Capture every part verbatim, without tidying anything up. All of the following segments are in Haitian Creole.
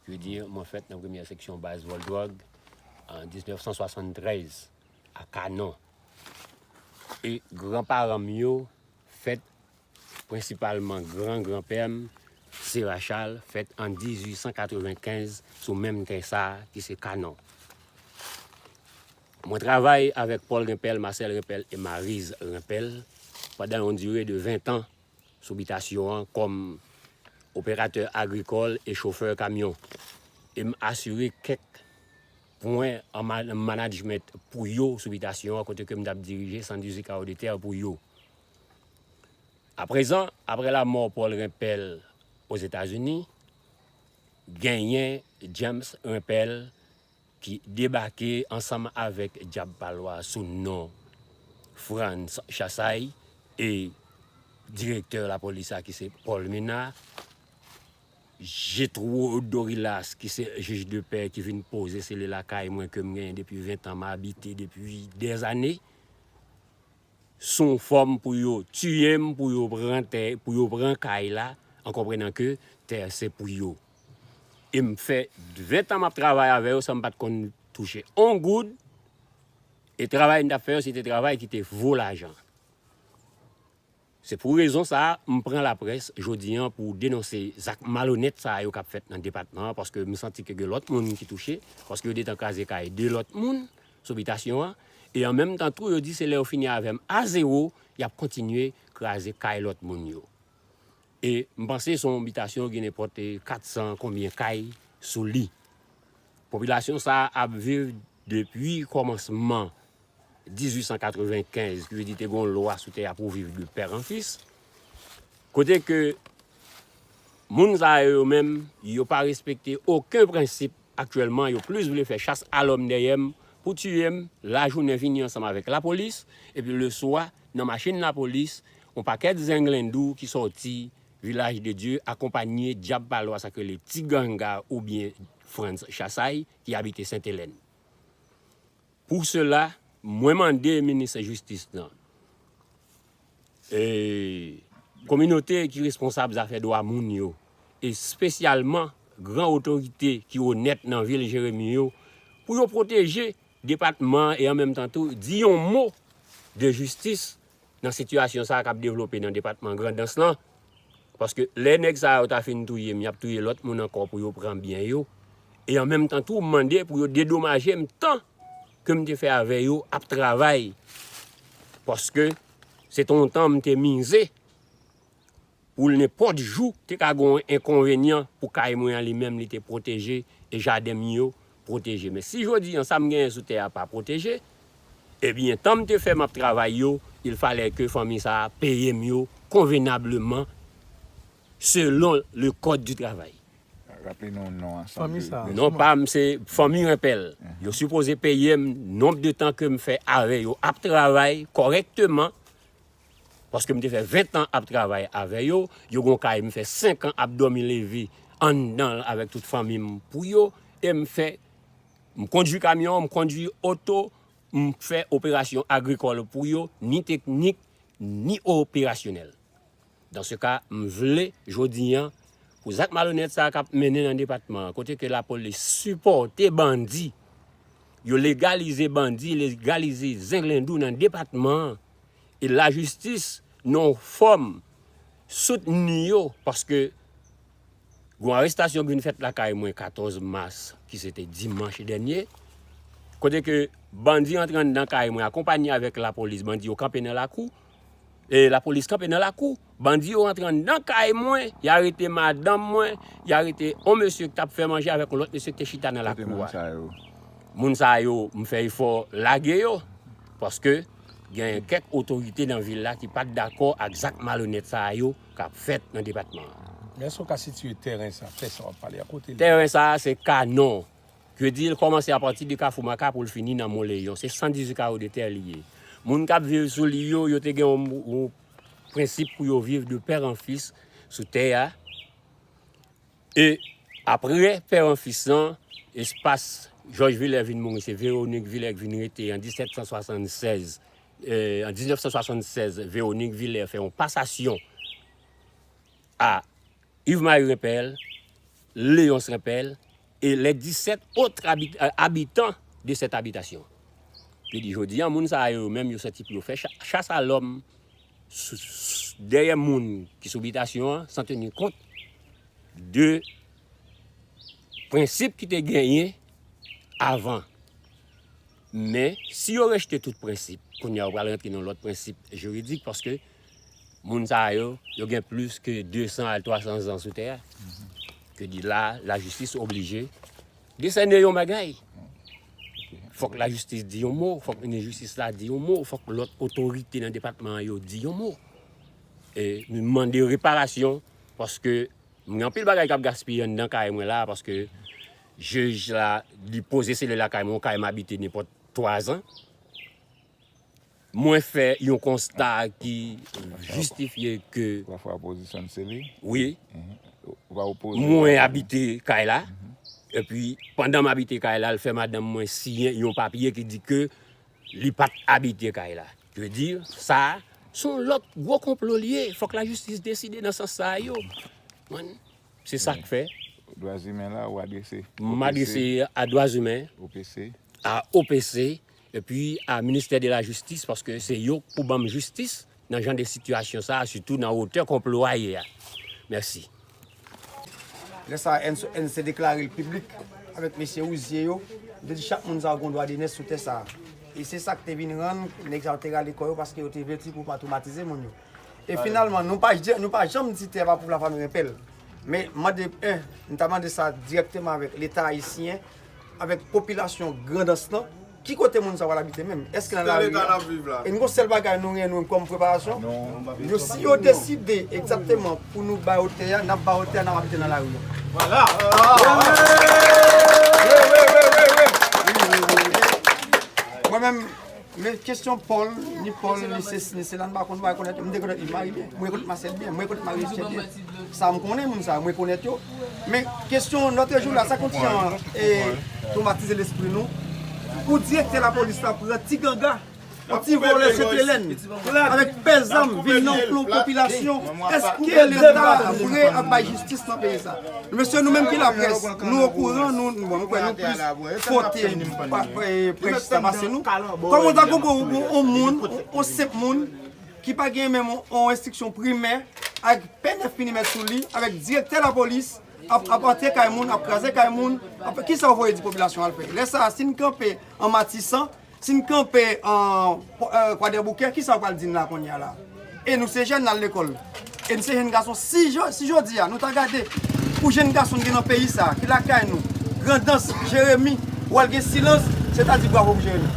Ki vle di, mwen fèt nan premyè seksyon baz vòl dwòg an diznèf san swasanntrèz a Kanon. E granparan m yo fèt prensipalman gran granpè m, Sera Charles, fèt an dizuit san katrevenkenz sou menm tè sa a ki se Kanon. Mwen travay avèk Paul Rempel, Marcel Rempel e Maryse Rempel pandan yon dire de ven tan sou bitasyon an kòm operatè agrikòl e chofè kamyon. E m asire kèk pwen an ma- management pou yo sou bitasyon an kote ke m t ap dirije san dizuit kawo de tè pou yo. Aprezan, aprè lamò Paul Rempel Ozetazini, genyen James Rempel ki debake ansanm avèk dyab palwa sou non Frantz Chassay e direktè lapolis la ki se Paul Ménard. Jetro Dorilas ki se jij de pè ki vin poze sele lakay mwen ke m genyen depi ven tan, m abite depi dèzane, sou yon fòm pou yo tiye m, pou yo pran tè, pou yo pran kay la, an konprenan ke tè se pou yo. E m fè ven tan m ap travay avè yo san m pa t konn touche on goud. E travay m t ap fè yo, se te travay ki te vo lajan. Se pou rezon sa a, m pran laprès jodi an pou denonse zak malonèt sa a yo k ap fèt nan depatman an, paske m santi ke gen lòt moun ki touche, paske yo detan kraze kay de lòt moun sou bitasyon an, e an menm tan tou, yo di se lè yo fini avè m a zewo, y ap kontinye kraze kay lòt moun yo. E m panse se yon bitasyon gen nenpòt kat san konbyen kay sou li. Popilasyon sa a ap viv depi kòmansman dizuit san katrevenkenz, ki vle di te gen yon lwa sou tè a pou viv de père en fils. Kote ke moun sa yo, yo menm, yo pa respekte okenn prensip aktyèlman, yo plis vle fè chas a lòm dèyè m pou tiye m, lajounen vini ansanm avèk lapolis, epi leswa, nan machin lapolis, yon pakèt zenglendou ki sòti Vilaj de Dye akonpanye dyab palwa sa k rele Ti Ganga oubyen Frantz Chassay ki abite Sentelèn. Pou sela, mwen mande minis jistis lan, e, kominote ki responsab zafè dwa moun yo, espesyalman gran otorite ki onèt nan vil Jeremi yo, pou yo pwoteje depatman an e an menm tan tou di yon mo de jistis nan sitiyasyon sa a k ap devlope nan depatman Grandans lan. Paske lè nèg sa yo ta fin touye m, y ap touye lòt moun ankò pou yo pran byen yo. E an menm tan tou, m mande pou yo dedomaje m tan ke m te fè avè yo ap travay. Paske se te yon tan m te mize pou l nenpòt jou te ka gen yon enkonvenyan pou kay mwen an li menm li te pwoteje e jaden m yo pwoteje. Men si jodi an sa m genyen sou tè a pa pwoteje, ebyen tan m te fè m ap travay yo, il fallait ke fanmi sa a peye m yo konvenableman selon le code du travail. Raple nou non an. Fanmi sa a. Non pa m se fanmi Rempel. Yo sipoze peye m nonb de tan ke m fè avè yo ap travay kòrèkteman. Paske m te fè ven tan ap travay avè yo. Yo gon kay m fè senk an ap dòmi leve anndan l avèk tout fanmi m pou yo. E m fè, m kondui kamyon, m kondui oto, m fè operasyon agrikòl pou yo, ni teknik, ni operasyonèl. Dans ce cas, m vle jodi an pou zak malonèt sa a k ap mennen nan depatman an, kote ke lapolis sipòte bandi, yo legalize bandi, legalize zenglendou nan depatman an, e lajistis nan yon fòm soutni yo, paske gon arestasyon ki vin fèt lakay mwen katòz mas, ki se te dimanch dènye, kote ke bandi antre anndan kay mwen akonpanye avèk lapolis, bandi yo kanpe nan lakou, e lapolis kanpe nan lakou. Bandi yo rantre anndan kay mwen, y arete madanm mwen, y arete yon mesye ki t ap fè manje avèk yon lòt mesye ki te chita nan lakou a. Moun sa yo, m fè efò lage yo, paske gen kèk otorite nan vil la ki pa t dakò ak zak malonèt sa yo k ap fèt nan depatman an. Men èske w ka sitiye tèren sa, tè sa w ap pale a, kote l ye? Tèren sa a se Kanon. Ki vle di l kòmanse apati de Kafou Maka pou l fini nan Mont Léon. Se san dizuit kawo de tè li ye. Moun k ap viv sou li yo, yo te gen yon, yon prensip pou yo viv de père en fils sou tè a. E apre père en fils lan, espas Jòj Vilè vin mouri, se Véronique Vilè ki vin rete an disèt san swasannsèz. E, an diznèf san swasannsèz, Véronique Vilè fè yon pasasyon a Yves Marie Rempel, Léonce Rempel, et les dix-sept autres habit- euh, habitants de cette habitation. Li di, jodi a, moun sa yo menm, yo santi pou yo fè cha- chas a lòm sou- sou- dèyè moun ki sou bitasyon an, san teni kont de prensip ki te genyen avan. Men, si yo rejte tout prensip, kounye a yo pral rantre nan lòt prensip jiridik, paske moun sa yo, yo gen plis ke de san al twa san zan sou tè a. Ke di la, lajistis oblije desène yon bagay. Fòk lajistis di yon mo, fòk minis jistis la di yon mo, fòk lòt otorite nan depatman an yo di yon mo. E nou mande reparasyon, paske m gen anpil bagay k ap gaspiye anndan kay mwen la, paske jij la, li poze selil la kay mwen, yon kay m abite nenpòt twa zan. Mwen fè yon konsta ki jistifye ke Pafwa opozisyon se li. Wi. Ou pa opoze. Mwen abite kay la. Epi, pandan m abite kay la, l fè madanm mwen siyen yon papye ki di ke li pa t abite kay la. Ki vle di, sa, se yon lòt gwo konplo li ye. Fòk lajistis deside nan sans sa a yo. Konprann? Se sa k fè. Dwa imen la, ou adrese. M adrese a dwa imen, O P C, a O P C, epi a Ministè de la Jistis, paske se yo k pou ban m jistis nan jan de sitiyasyon sa a, sitou nan wotè konplo a ye a. Mèsi. Lè sa a, N C deklare l piblik avèk mesye Rouzier yo. Yo te di chak moun sa a gen dwa de nès sou tè sa a. E se sa k te vin rann nèg sa yo te rale kò yo, paske yo te vle ti pou pa twomatize moun yo. E finalman, nou pa, nou pa janm di tè a pa pou lafanmi Rempel. Men, mande, en, m ta mande sa dirèkteman avèk Leta ayisyen, avèk popilasyon Grandans lan, ki kote moun sa yo pral abite menm? Èske nan lari a? E nou gon sèl bagay nou gen nou kòm preparasyon. Nou, si yo deside egzakteman pou nou ba yo tè a, n ap ba yo tè a, n ap abite nan lari a. Vwala. Mwen menm, men kesyon Paul, ni Paul, ni sesi, ni sela, m pa konn, m pa rekonèt yo. M rekonèt Yves Marie byen, m rekonèt Marcel byen, m rekonèt Marie Michel byen. Sa m konnen, moun sa, m rekonèt yo. Men kesyon lòt jou la, sa konn ti jan, e, twomatize lespri nou. Pou direktè lapolis la pran ti ganga, yon ti vòlè Sentelèn, avèk pè zam, vin nan yon popilasyon. Èske Leta vre ap bay jistis nan peyi sa? Mesye, nou menm ki laprès, nou okouran, nou, nou, bon, nou kwè nou plis pote pa- pa- prejis la pase nou. Kòman w ta konprann yon, yon moun, yon senp moun, ki pa gen menm yon, yon enstriksyon primè, avèk pè nèf milimèt sou li, avèk direktè lapolis, ap, ap antre kay moun, ap kraze kay moun, ap, kisa w voye di popilasyon al fè? Lè sa a, si n kanpe an Matisan, si n kanpe an, e, Kwadèboukè, kisa w pral di n la kounye a la? E nou se jèn, n al lekòl. E nou se jèn gason. Si jo- si jodi a, nou ta gade pou jèn gason n gen nan peyi sa a, ki lakay nou, Grandans, Jeremi, w al gen silans, se ta di bravo pou Jeremi.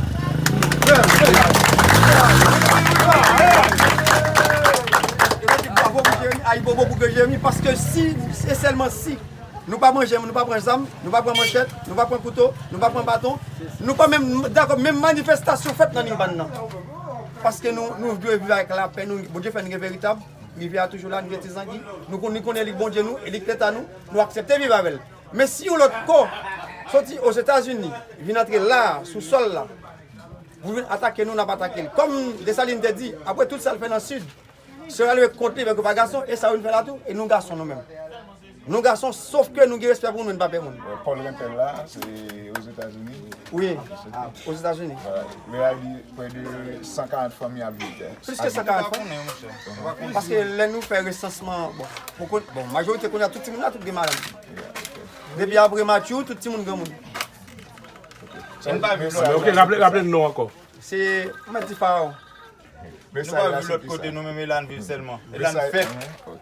E nou di bravo pou Jeremi, ayibobo pou Jeremi, paske si, se sèlman si nou pa manje, nou pa pran zam, nou pa pran manchèt, nou pa pran kouto, nou pa pran baton, nou pa menm dakò, menm manifestasyon fèt nan Nirban nan. Paske nou, nou dwe viv avèk lapè, nou, Bondye fè nou gen veritab, rivyè a toujou la, nou gen ti zangi, nou kon- nou konnen li k Bondye nou, e li k Leta nou, nou aksepte viv avè l. Men si yon lòt kò soti Ozetazini, vin antre la, sou sòl la, pou vin atake nou, n ap atake l. Kòm Desalin te di, apre tout sa l fè nan Sid, se yo ale kont li, men yo pa gason, e sa yo vin fè la tou, e nou gason nou menm. Nou gason, sof ke nou gen respè pou nou, nou pa pè moun. Paul Rempel la, se Ozetazini. Wi, a, Ozetazini. Vwala. Lè a di prè de san karant fanmi ap viv tè. Plis ke san karant fanmi. Paske lè nou fè resansman, bon, pou kon- bon, majorite kounye a tout timoun la, tout gen madanm. Depi apre matyo, tout timoun granmoun. Ok, raple, raple n non ankò. Se Mèt Difawo. Nou pa viv lòt kote, nou menm e la n viv sèlman. E la n fèt.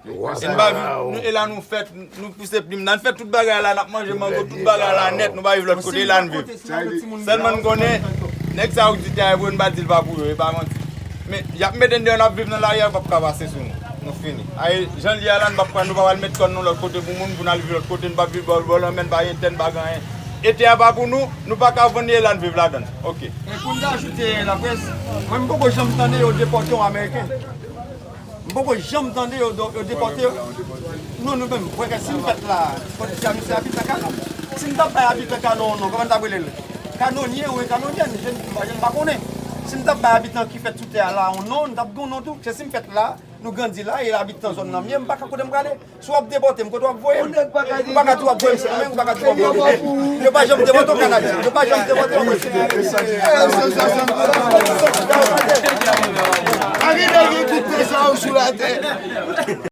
E n pa viv, nou, e la nou fèt, nou pouse plim. La n fè tout bagay la, n ap manje mango, tout bagay la nèt, nou pa viv lòt kote, e la n viv. Sèlman n konnen, nèg sa yo k di tè a e pou yo, n pa di l pa pou yo, e pa manti. Men, y ap mete n deyò, n ap viv nan lari a, yo p ap ka pase sou nou. Nou fini. Aye, jan l ye a la, n p ap ka, nou pa pral met kò n nou lòt kote pou moun, pou n al viv lòt kote, n p ap viv bò, bò lanmè, n pa gen tè, n pa gen anyen. E tè a pa pou nou, nou pa ka vann li, e la n viv ladan l. Ok. E pou n ta ajoute, laprès, mwen, m poko janm tande yo depòte yon Ameriken. M poko janm tande yo, yo depòte. Non, nou menm, frè, si n fèt la, kòm si a misye abitan Kanan. Si n t ap bay abitan Kanan yon non, kòman n t ap rele l? Kanonye ou kanonyèn, je n, je n pa konnen. Si n t ap bay abitan ki fèt sou tè a la yon non, n t ap gen yon non tou. Se si m fèt la, Nou grandi la, e abitan zòn nan m ye, m pa ka kote m prale. Si w ap depòte m, kote w ap voye m? Ou pa ka di w ap voye m Sendomeng, ou pa ka di w ap voye m. Yo pa janm depòte yon Kanadyen. Yo pa janm depòte yon Ayisyen. Arive gen tout trezò sou latè.